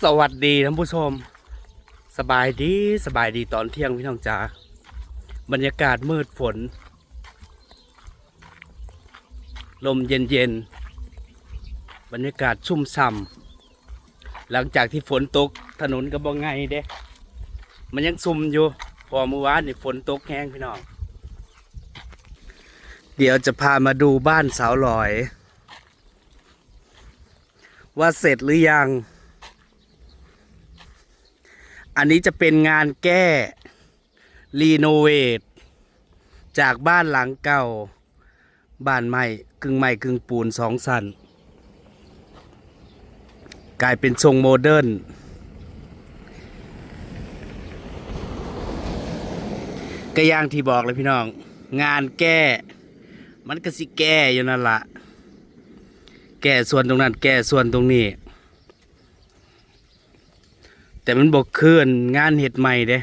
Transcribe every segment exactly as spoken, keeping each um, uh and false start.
สวัสดีท่านผู้ชม สบายดี สบายดีตอนเที่ยงพี่น้องจ๋า บรรยากาศมืดฝน ลมเย็นๆ บรรยากาศชุ่มฉ่ำ หลังจากที่ฝนตกถนนก็บ่ไงเด้ มันยังซุ่มอยู่ เพราะเมื่อวานนี่ฝนตกแฮงพี่น้อง เดี๋ยวจะพามาดูบ้านสาวหลอย ว่าเสร็จหรือยัง อันนี้จะเป็นงานแก้ รีโนเวท จากบ้านหลังเก่า บ้านไม้ กึ่งไม้กึ่งปูนสองชั้น กลายเป็นทรงโมเดิร์น ก็อย่างที่บอกเลยพี่น้อง งานแก้ มันก็สิแก้อยู่นั่นละ แก้ส่วนตรงนั้น แก้ส่วนตรงนี้ แต่มันบ่คืองานเฮ็ดใหม่เด้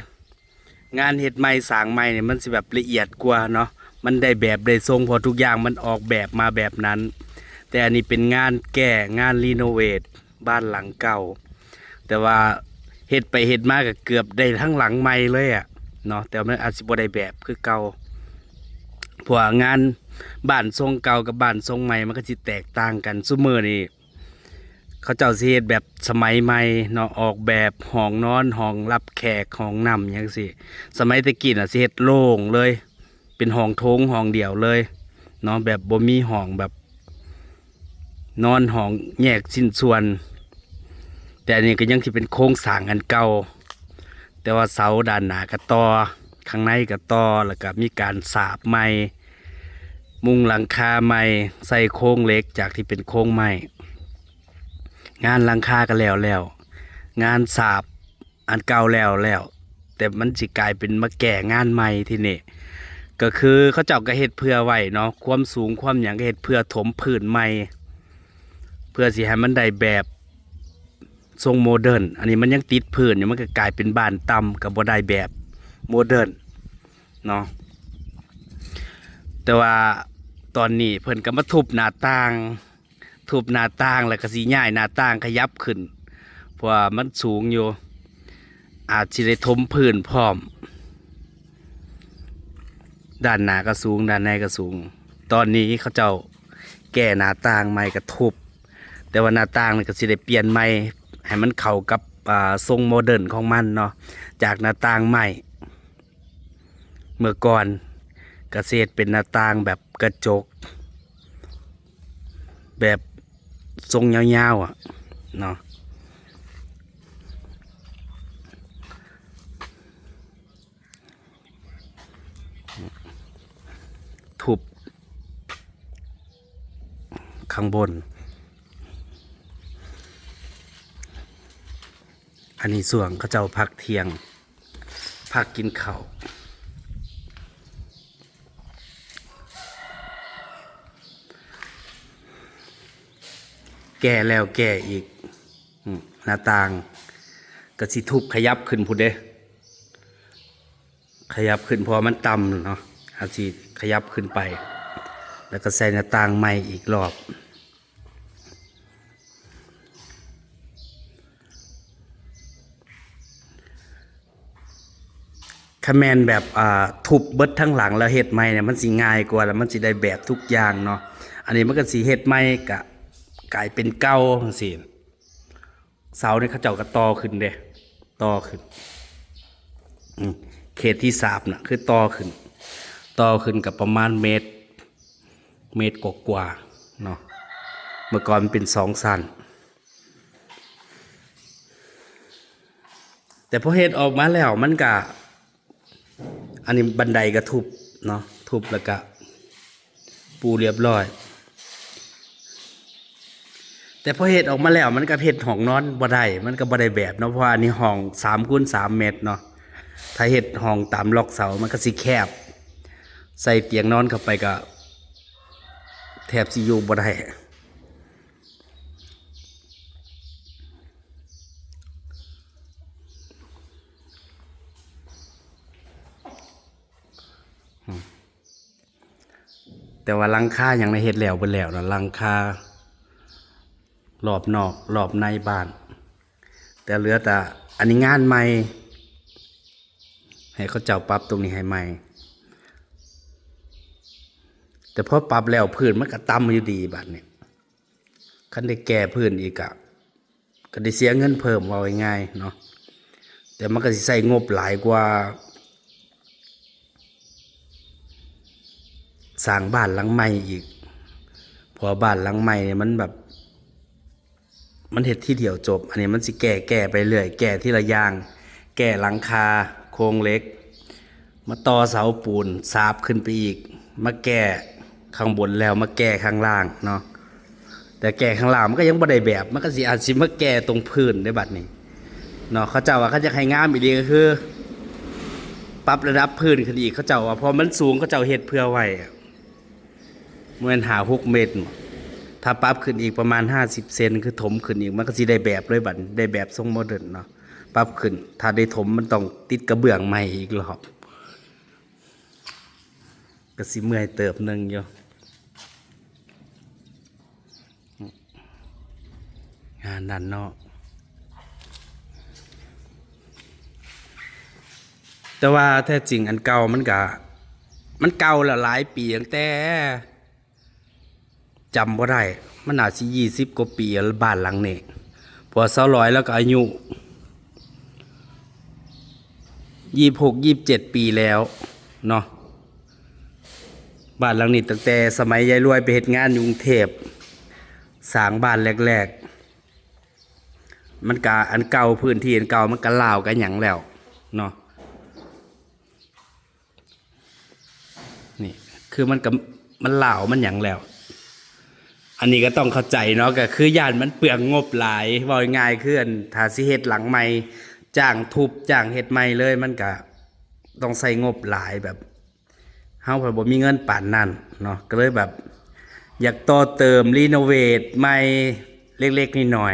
งานเฮ็ดใหม่สร้างใหม่เนี่ยมันสิแบบละเอียดกว่าเนาะ มันได้แบบได้ทรง เพราะทุกอย่างมันออกแบบมาแบบนั้น แต่อันนี้เป็นงานแก้ งานรีโนเวท บ้านหลังเก่า แต่ว่าเฮ็ดไปเฮ็ดมาก็เกือบได้ทั้งหลังใหม่เลยอะเนาะ แต่มันอาจสิบ่ได้แบบคือเก่า เพราะว่างานบ้านทรงเก่ากับบ้านทรงใหม่มันก็สิแตกต่างกัน ซุมื้อนี้เขาเจ้าสิเฮ็ดแบบสมัยใหม่เนาะ ออกแบบห้องนอน ห้องรับแขก ห้องน้ำหยังซี้ สมัยแต่กี้น่ะสิเฮ็ดโล่งเลย เป็นห้องโถงห้องเดียวเลยเนาะ แบบบ่มีห้องแบบนอน ห้องแยกชิ้นส่วน แต่อันนี้ก็ยังสิเป็นโครงสร้างอันเก่า แต่ว่าเสาด้านหน้าก็ต่อ ข้างในก็ต่อ แล้วก็มีการสาบใหม่ มุงหลังคาใหม่ ใส่โครงเหล็กจากที่เป็นโครงไม้ งานหลังคาก็แล้วแล้ว งานสาบอันเก่าแล้วแล้ว แต่มันสิกลายเป็นมาแก้งานใหม่ที่นี่ ก็คือเขาเจ้าก็เฮ็ดเผื่อไว้เนาะ ความสูงความหยังก็เฮ็ดเผื่อถมพื้นใหม่ เพื่อสิให้มันได้แบบทรงโมเดิร์น อันนี้มันยังติดพื้นอยู่ มันก็กลายเป็นบ้านต่ำ ก็บ่ได้แบบโมเดิร์นเนาะ แต่ว่าตอนนี้เพิ่นก็มาทุบหน้าต่าง ทุบหน้าต่างแล้วก็สิย้ายหน้าต่างขยับขึ้น เพราะว่ามันสูงอยู่ อาจสิได้ถมพื้นพร้อม ด้านหน้าก็สูง ด้านในก็สูง ตอนนี้เขาเจ้าแก้หน้าต่างใหม่ก็ทุบ แต่ว่าหน้าต่างนี่ก็สิได้เปลี่ยนใหม่ ให้มันเข้ากับ อ่า ทรงโมเดิร์นของมันเนาะ จากหน้าต่างไม้ เมื่อก่อนก็สิเฮ็ดเป็นหน้าต่างแบบกระจก แบบทรงยาวๆ อะเนาะ ทุบข้างบน อันนี้ส่วนเขาเจ้าพักเที่ยง พักกินข้าว แก้แล้วแก้อีก อืม หน้าต่างก็สิทุบขยับขึ้นพุ้นเด้ ขยับขึ้นเพราะว่ามันต่ำเนาะ อาจสิขยับขึ้นไป แล้วก็ใส่หน้าต่างใหม่อีกรอบ คันแม่นแบบ อ่า ทุบเบิดทั้งหลังแล้วเฮ็ดใหม่เนี่ย มันสิง่ายกว่า แล้วมันสิได้แบบทุกอย่างเนาะ อันนี้มันก็สิเฮ็ดใหม่ก็กลายเป็นเก่าจั่งซี้ เสาเนี่ยเขาเจ้าก็ต่อขึ้นเด้ ต่อขึ้น อืม เขตที่สามน่ะ คือต่อขึ้น ต่อขึ้นกับประมาณเมตร เมตรกว่าๆ เนาะ เมื่อก่อนมันเป็นสองชั้น แต่พอเฮ็ดออกมาแล้วมันก็ อันนี้บันไดก็ทุบเนาะ ทุบแล้วก็ปูเรียบร้อย แต่พอเฮ็ดออกมาแล้วมันก็เฮ็ดห้องนอนบ่ได้ มันก็บ่ได้แบบเนาะ เพราะว่าอันนี้ห้องสามคูณสามเมตรเนาะ ถ้าเฮ็ดห้องตามล็อกเสามันก็สิแคบ ใส่เตียงนอนเข้าไปก็แทบสิอยู่บ่ได้ แต่ว่าหลังคาหยังน่ะเฮ็ดแล้วเบิดแล้วนะ หลังคารอบนอกรอบในบ้าน แต่เหลือแต่อันนี้งานใหม่ ให้เขาเจ้าปรับตรงนี้ให้ใหม่ แต่พอปรับแล้วพื้นมันก็ต่ำอยู่ดีบัดนี้ คันได้แก้พื้นอีกอะ ก็ได้เสียเงินเพิ่ม เว้าง่ายๆเนาะ แต่มันก็สิใช้งบหลายกว่า สร้างบ้านหลังใหม่อีก เพราะว่าบ้านหลังใหม่เนี่ยมันแบบ มันเฮ็ดทีเดียวจบ อันนี้มันสิแก้ แก้ไปเรื่อย แก้ทีละอย่าง แก้หลังคา โครงเหล็ก มาต่อเสาปูน สาบขึ้นไปอีก มาแก้ข้างบนแล้วมาแก้ข้างล่างเนาะ แต่แก้ข้างล่างมันก็ยังบ่ได้แบบ มันก็สิอาจสิมาแก้ตรงพื้นได้บัดนี้เนาะ เขาเจ้าว่าเขาจะให้งามอีหลีก็คือ ปรับระดับพื้นขึ้นอีก เขาเจ้าว่า เพราะมันสูง เขาเจ้าเฮ็ดเผื่อไว้อะ แม่นห้าหกเมตร ถ้าปรับขึ้นอีกประมาณห้าสิบเซน คือถมขึ้นอีก มันก็สิได้แบบเลยบัดนี้ ได้แบบทรงโมเดิร์นเนาะ ปรับขึ้น ถ้าได้ถมมันต้องติดกระเบื้องใหม่อีกรอบ ก็สิเมื่อยเติบหนึ่งอยู่ งานด้านนอก แต่ว่าแท้จริงอันเก่ามันก็ มันเก่าแล้วหลายปี ตั้งแต่จำบ่ได้ มันน่าสิยี่สิบกว่าปีแล้วบ้านหลังนี้ เพราะว่าสาวร้อยแล้วก็อายุยี่สิบหก ยี่สิบเจ็ดปีแล้วเนาะ บ้านหลังนี้ตั้งแต่สมัยยายรวยไปเฮ็ดงานอยู่กรุงเทพฯ สร้างบ้านแรกๆ มันกะอันเก่า พื้นที่อันเก่ามันกะร้าวกะหยังแล้วเนาะ นี่ คือมันกะ มันร้าวมันหยังแล้ว อันนี้ก็ต้องเข้าใจเนาะ ก็คือย้านมันเปลืองงบหลาย เว้าง่ายๆ คืออันถ้าสิเฮ็ดหลังใหม่ จ้างทุบ จ้างเฮ็ดใหม่เลย มันกะต้องใช้งบหลายแบบ เฮาเพิ่นบ่มีเงินปานนั้นเนาะ ก็เลยแบบ อยากต่อเติม รีโนเวทใหม่เล็กๆ น้อย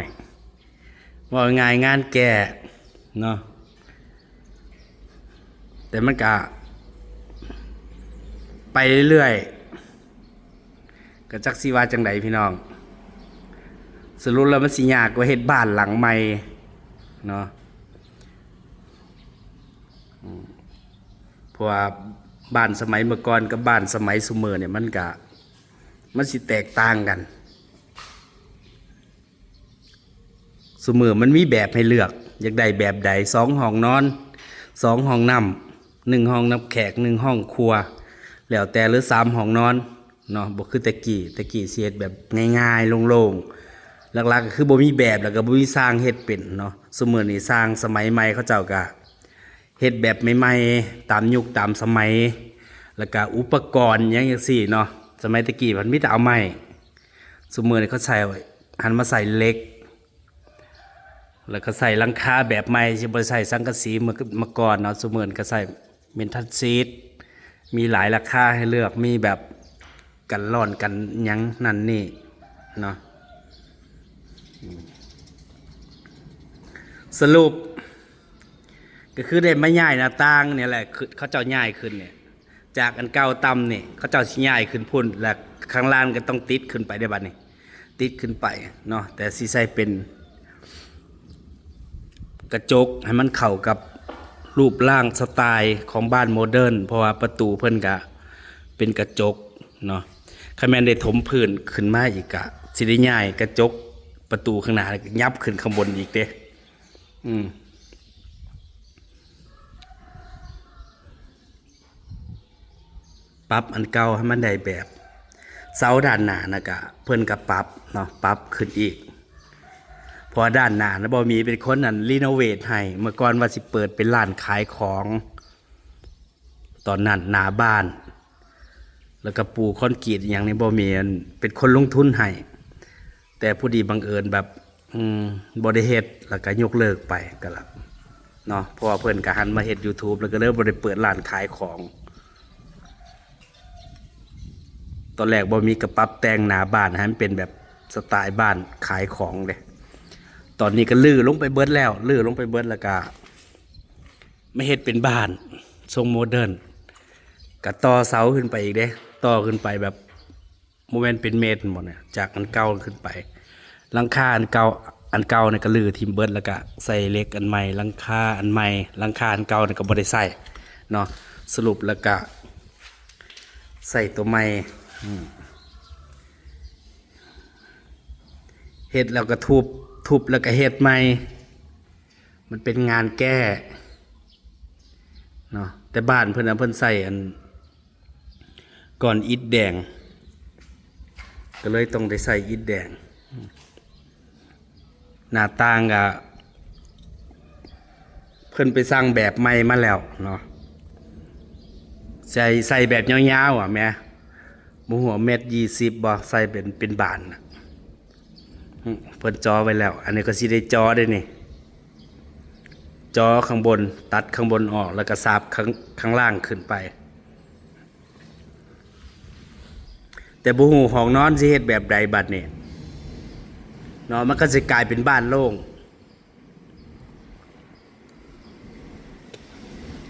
ๆ เว้าง่ายๆ งานแก้เนาะ แต่มันก็ ไปเรื่อยๆ ก็จักสิว่าจั่งใดพี่น้อง สรุปแล้วมันสิยากกว่าเฮ็ดบ้านหลังใหม่เนาะ อืม เพราะว่าบ้านสมัยเมื่อก่อนกับบ้านสมัยซุมื้อเนี่ยมันก็ มันสิแตกต่างกัน ซุมื้อมันมีแบบให้เลือก อยากได้แบบใด สองห้องนอน สองห้องน้ำ หนึ่งห้องรับแขก หนึ่งห้องครัว แล้วแต่ หรือสามห้องนอนเนาะ บ่คือแต่กี้ แต่กี้สิเฮ็ดแบบง่ายๆ โล่งๆ หลักๆ ก็คือบ่มีแบบ แล้วก็บ่มีช่างเฮ็ดเป็นเนาะ ซุมื้อนี้ช่างสมัยใหม่เขาเจ้าก็ เฮ็ดแบบใหม่ๆ ตามยุคตามสมัย แล้วก็อุปกรณ์หยังจั่งซี้เนาะ สมัยแต่กี้มันมีแต่เอาไม้ ซุมื้อนี้เขาใช้ หันมาใช้เหล็ก แล้วก็ใช้หลังคาแบบใหม่ สิบ่ใช้สังกะสีเมื่อ เมื่อก่อนเนาะ ซุมื้อนี้ก็ใช้เมทัลชีท มีหลายราคาให้เลือก มีแบบกันร้อนกันหยังนั่นนี่เนาะ อืม สรุป ก็คือได้มาย้ายหน้าต่างเนี่ยแหละ คือเขาเจ้าย้ายขึ้นเนี่ย จากอันเก่าต่ำนี่ เขาเจ้าสิย้ายขึ้นพุ้น และข้างล่างก็ต้องติดขึ้นไปได้บัดนี้ ติดขึ้นไปเนาะ แต่สิใส่เป็นกระจกให้มันเข้ากับรูปร่างสไตล์ของบ้านโมเดิร์น เพราะว่าประตูเพิ่นก็เป็นกระจกเนาะ คันแม่นได้ถมพื้นขึ้นมาอีกก็สิได้ย้ายกระจกประตูข้างหน้ายับขึ้นข้างบนอีกเด้ อืม ปรับอันเก่าให้มันได้แบบ เสาด้านหน้านะกะ เพิ่นก็ปรับเนาะ ปรับขึ้นอีก เพราะว่าด้านหน้านะบ่มี เป็นคนนั่นรีโนเวทให้ เมื่อก่อนว่าสิเปิดเป็นร้านขายของ ตอนนั้นหน้าบ้าน แล้วก็ปูคอนกรีตอหย่างนี้บ่มี อันเป็นคนลงทุนให้ แต่พอดีบังเอิญแบบ อืม บ่ได้เฮ็ด แล้วก็ยกเลิกไปก็ละเนาะ เพราะว่าเพิ่นก็หันมาเฮ็ด YouTube แล้วก็เลยบ่ได้เปิดร้านขายของ ตอนแรกบ่มี ก็ปรับแต่งหน้าบ้านให้มันเป็นแบบสไตล์บ้านขายของเด้ ตอนนี้ก็รื้อลงไปเบิดแล้ว รื้อลงไปเบิดแล้วก็ มาเฮ็ดเป็นบ้านทรงโมเดิร์น ก็ต่อเสาขึ้นไปอีกเด้ ต่อขึ้นไปแบบ บ่แม่นเป็นเมตรหมดเนี่ย จากอันเก่าขึ้นไป หลังคาอันเก่า อันเก่านี่ก็รื้อถิ่มเบิด แล้วก็ใส่เหล็กอันใหม่ หลังคาอันใหม่ หลังคาอันเก่านี่ก็บ่ได้ใส่เนาะ สรุปแล้วก็ใส่ตัวใหม่ อืม เฮ็ดแล้วก็ทุบ ทุบแล้วก็เฮ็ดใหม่ มันเป็นงานแก้เนาะ แต่บ้านเพิ่นน่ะ เพิ่นใส่อัน ก้อนอิฐแดง ก็เลยต้องได้ใส่อิฐแดง หน้าต่างก็ เพิ่นไปสั่งแบบใหม่มาแล้วเนาะ ใส่ ใส่แบบยาวๆ อ่ะแหม บ่ฮู้ว่าเมตรยี่สิบบ่ ใส่เป็น เป็นบานน่ะ อืม เพิ่นจ่อไว้แล้ว อันนี้ก็สิได้จ่อเด้นี่ จ่อข้างบน ตัดข้างบนออก แล้วก็สาบข้าง ข้างล่างขึ้นไป แต่บ่ฮู้ห้องนอนสิเฮ็ดแบบใดบัดนี้เนาะ มันก็สิกลายเป็นบ้านโล่ง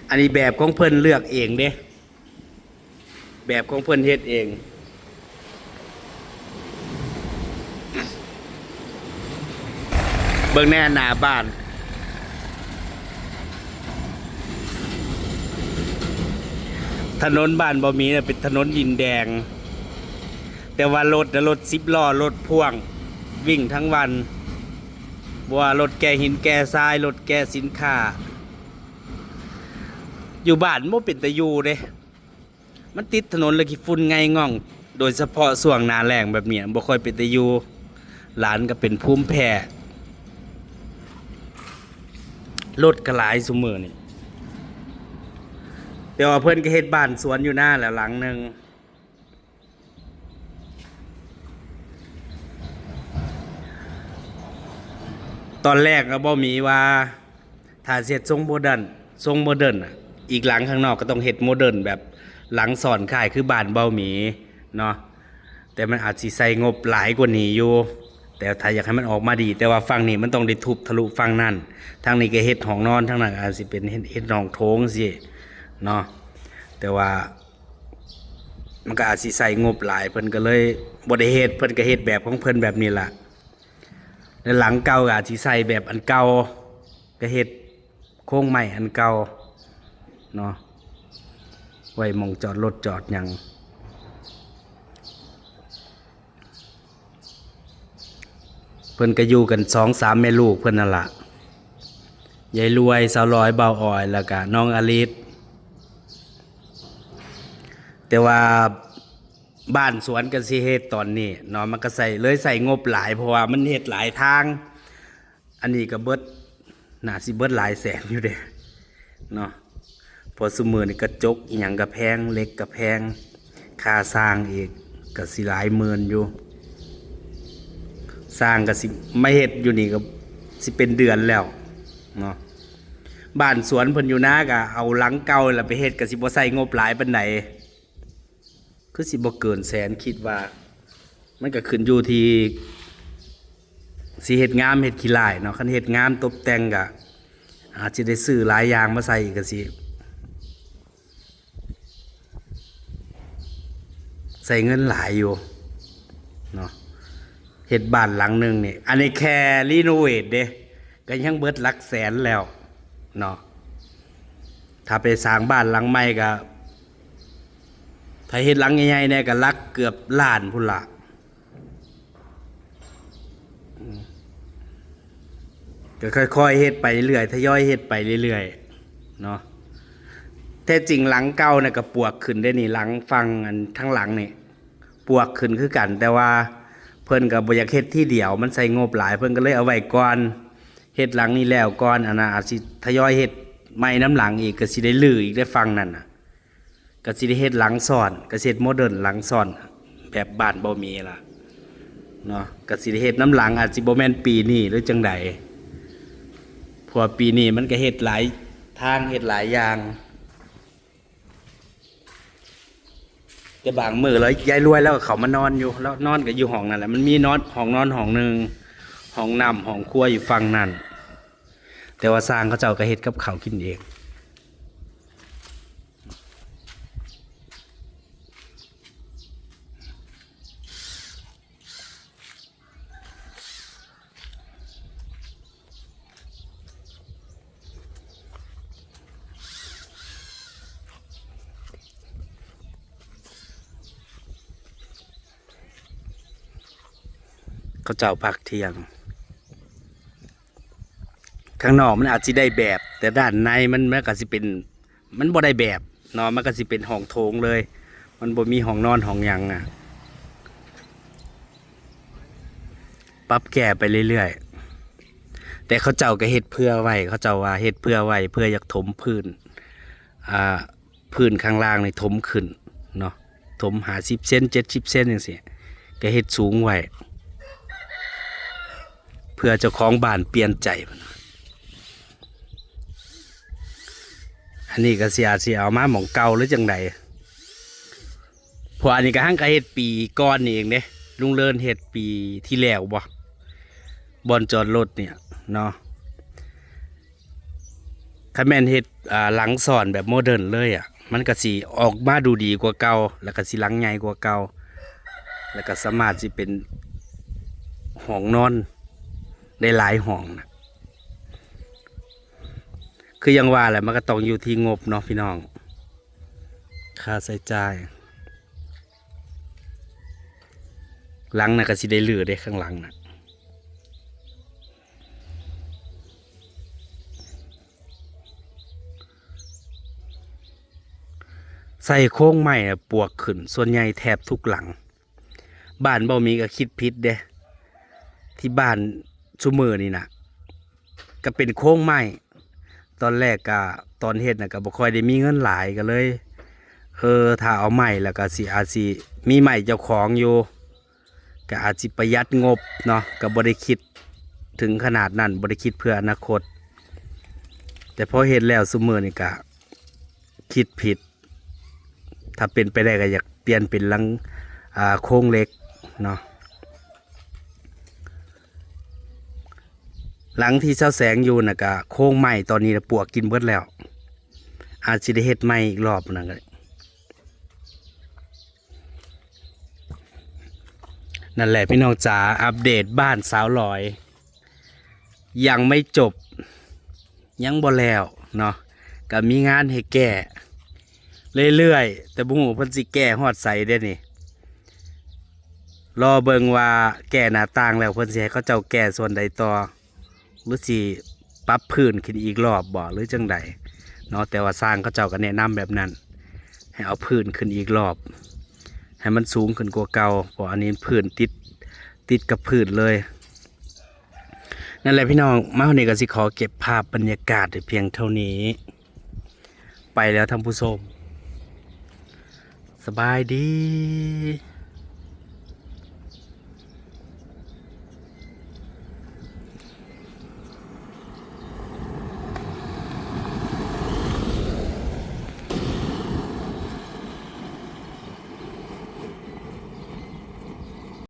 อันนี้แบบของเพิ่นเลือกเองเด้ แบบของเพิ่นเฮ็ดเอง เบิ่งแหน่หน้าบ้าน ถนนบ้านบ่มีน่ะ เป็นถนนดินแดง แต่ว่ารถน่ะ รถสิบล้อ รถพ่วง วิ่งทั้งวัน บ่ว่ารถแก่หินแก่ทราย รถแก่สินค้า อยู่บ้านบ่เป็นตาอยู่เด้ มันติดถนนแล้วขี้ฝุ่นไงง่อง โดยเฉพาะช่วงหน้าแล้งแบบเนี้ย บ่ค่อยเป็นตาอยู่ หลานก็เป็นภูมิแพ้ รถก็หลายซุมื้อนี่ แต่ว่าเพิ่นก็เฮ็ดบ้านสวนอยู่นาแล้วหลังหนึ่ง ตอนแรกก็บ่มีว่า ถ้าสิเฮ็ดทรงโมเดิร์น ทรงโมเดิร์นน่ะ อีกหลังข้างนอกก็ต้องเฮ็ดโมเดิร์นแบบหลังซ้อนคล้ายคือบ้านเบาหมีเนาะ แต่มันอาจสิใส่งบหลายกว่านี้อยู่ แต่ถ้าอยากให้มันออกมาดี แต่ว่าฝั่งนี้มันต้องได้ทุบทะลุฝั่งนั้น ทางนี้ก็เฮ็ดห้องนอน ทางนั้นอาจสิเป็นเฮ็ด เฮ็ดห้องโถงสิเนาะ แต่ว่า มันก็อาจสิใส่งบหลาย เพิ่นก็เลยบ่ได้เฮ็ด เพิ่นก็เฮ็ดแบบของเพิ่นแบบนี้ล่ะ และหลังเก่าก็อาจสิใส่แบบอันเก่า ก็เฮ็ดโครงไม้อันเก่าเนาะ ไว้หม่องจอดรถจอดหยัง เพิ่นก็อยู่กันสองสามแม่ลูกเพิ่นนั่นล่ะ ยายรวย สาวร้อย บ่าวออย แล้วก็น้องอลิส แต่ว่าบ้านสวนก็สิเฮ็ดตอนนี้เนาะ มันก็ใส่ เลยใส่งบหลาย เพราะว่ามันเฮ็ดหลายทาง อันนี้ก็เบิด น่าสิเบิดหลายแสนอยู่เด้เนาะ เพราะซุมื้อนี้กระจกอิหยังก็แพง เหล็กก็แพง ค่าสร้างอีกก็สิหลายหมื่นอยู่ สร้างก็สิมาเฮ็ดอยู่นี่ก็สิเป็นเดือนแล้วเนาะ บ้านสวนเพิ่นอยู่นาก็เอาหลังเก่าแล้วไปเฮ็ด ก็สิบ่ใส่งบหลายปานใด คือสิบ่เกินแสน คิดว่า มันก็ขึ้นอยู่ที่สิเฮ็ดงามเฮ็ดขี้ร้ายเนาะ คันเฮ็ดงามตบแต่งก็อาจสิได้ซื้อหลายอย่างมาใส่อีก ก็สิใช้เงินหลายอยู่เนาะ เฮ็ดบ้านหลังหนึ่งนี่ อันนี้แค่รีโนเวทเด้ ก็ยังเบิดหลักแสนแล้วเนาะ ถ้าไปสร้างบ้านหลังใหม่ก็ ถ้าเฮ็ดหลังใหญ่ๆแน่ก็หลักเกือบล้านพุ้นละ อืม ก็ค่อยๆเฮ็ดไปเรื่อย ทยอยเฮ็ดไปเรื่อยๆเนาะ แท้จริงหลังเก่าน่ะก็ปวกขึ้นได้นี่ หลังฝั่งอันทางหลังนี่ ปวกขึ้นคือกัน แต่ว่าเพิ่นก็บ่อยากเฮ็ดทีเดียว มันใช้งบหลาย เพิ่นก็เลยเอาไว้ก่อน เฮ็ดหลังนี้แล้วก่อน อันน่ะอาจสิทยอยเฮ็ดใหม่นำหลังอีก ก็สิได้รื้ออีกได้ฝั่งนั่นน่ะ ก็สิได้เฮ็ดหลังซ้อน ก็สิเฮ็ดโมเดิร์นหลังซ้อน แบบบ้านบ่มีล่ะเนาะ ก็สิได้เฮ็ดนำหลัง อาจสิบ่แม่นปีนี้หรือจั่งใด เพราะว่าปีนี้มันก็เฮ็ดหลายทาง เฮ็ดหลายอย่าง แต่บางมื้อแล้วยายรวยแล้วก็เข้ามานอนอยู่ แล้วนอนก็อยู่ห้องนั่นแหละ มันมีนอน ห้องนอนห้องหนึ่ง ห้องน้ำ ห้องครัวอยู่ฝั่งนั่น แต่ว่าช่างเขาเจ้าก็เฮ็ดกับข้าวกินเอง เขาเจ้าพักเที่ยง ข้างนอกมันอาจสิได้แบบ แต่ด้านในมัน มันก็สิเป็น มันบ่ได้แบบเนาะ มันก็สิเป็นห้องโถงเลย มันบ่มีห้องนอนห้องหยังอะ ปรับแก้ไปเรื่อยๆ แต่เขาเจ้าก็เฮ็ดเผื่อไว้ เขาเจ้าว่าเฮ็ดเผื่อไว้ เพื่ออยากถมพื้น อ่า พื้นข้างล่างนี่ถมขึ้นเนาะ ถมห้าสิบเซน เจ็ดสิบเซนจั่งซี้ ก็เฮ็ดสูงไว้ เพื่อเจ้าของบ้านเปลี่ยนใจ อันนี้ก็สิอาจสิเอามาหม่องเก่าหรือจั่งใด เพราะอันนี้ก็หั้นก็เฮ็ดปีก่อนนี่เองเด้ ลุงเลินเฮ็ดปีที่แล้วบ่ บ่อนจอดรถเนี่ยเนาะ คันแม่นเฮ็ด อ่า หลังซ้อนแบบโมเดิร์นเลยอะ มันก็สิออกมาดูดีกว่าเก่า แล้วก็สิหลังใหญ่กว่าเก่า แล้วก็สามารถสิเป็นห้องนอนได้หลายห้องนะ คืออย่างว่าแหละ มันก็ต้องอยู่ที่งบเนาะพี่น้อง ค่าใช้จ่าย หลังน่ะก็สิได้รื้อเด้ ข้างหลังน่ะ ใส่โครงไม้น่ะปวกขึ้น ส่วนใหญ่แทบทุกหลัง บ้านบ่มีก็คิดผิดเด้ ที่บ้านซุมื้อนี่น่ะ ก็เป็นโครงไม้ ตอนแรกก็ ตอนเฮ็ดน่ะก็บ่ค่อยได้มีเงินหลาย ก็เลย เออ ถ้าเอาไม้แล้วก็สิ อาจสิมีไม้เจ้าของอยู่ ก็อาจสิประหยัดงบเนาะ ก็บ่ได้คิดถึงขนาดนั้น บ่ได้คิดเพื่ออนาคต แต่พอเฮ็ดแล้วซุมื้อนี่ก็คิดผิด ถ้าเป็นไปได้ก็อยากเปลี่ยนเป็นหลัง อ่า โครงเหล็กเนาะ หลังที่เซาแสงอยู่น่ะก็โครงไม้ตอนนี้น่ะปวกกินเบิดแล้ว อาจสิได้เฮ็ดใหม่อีกรอบนั่นก็ นั่นแหละพี่น้องจ๋า อัปเดตบ้านสาวหลอย ยังไม่จบ ยังบ่แล้วเนาะ ก็มีงานให้แก้เรื่อยๆ แต่บ่ฮู้เพิ่นสิแก้ฮอดไสเด้นี่ รอเบิ่งว่าแก้หน้าต่างแล้วเพิ่นสิให้เขาเจ้าแก้ส่วนใดต่อ หรือสิปรับพื้นขึ้นอีกรอบบ่ หรือจั่งใดเนาะ แต่ว่าช่างเขาเจ้าก็แนะนำแบบนั้น ให้เอาพื้นขึ้นอีกรอบ ให้มันสูงขึ้นกว่าเก่า เพราะอันนี้พื้นติด ติดกับพื้นเลย นั่นแหละพี่น้อง มาวันนี้ก็สิขอเก็บภาพบรรยากาศไว้เพียงเท่านี้ ไปแล้วท่านผู้ชม สบายดี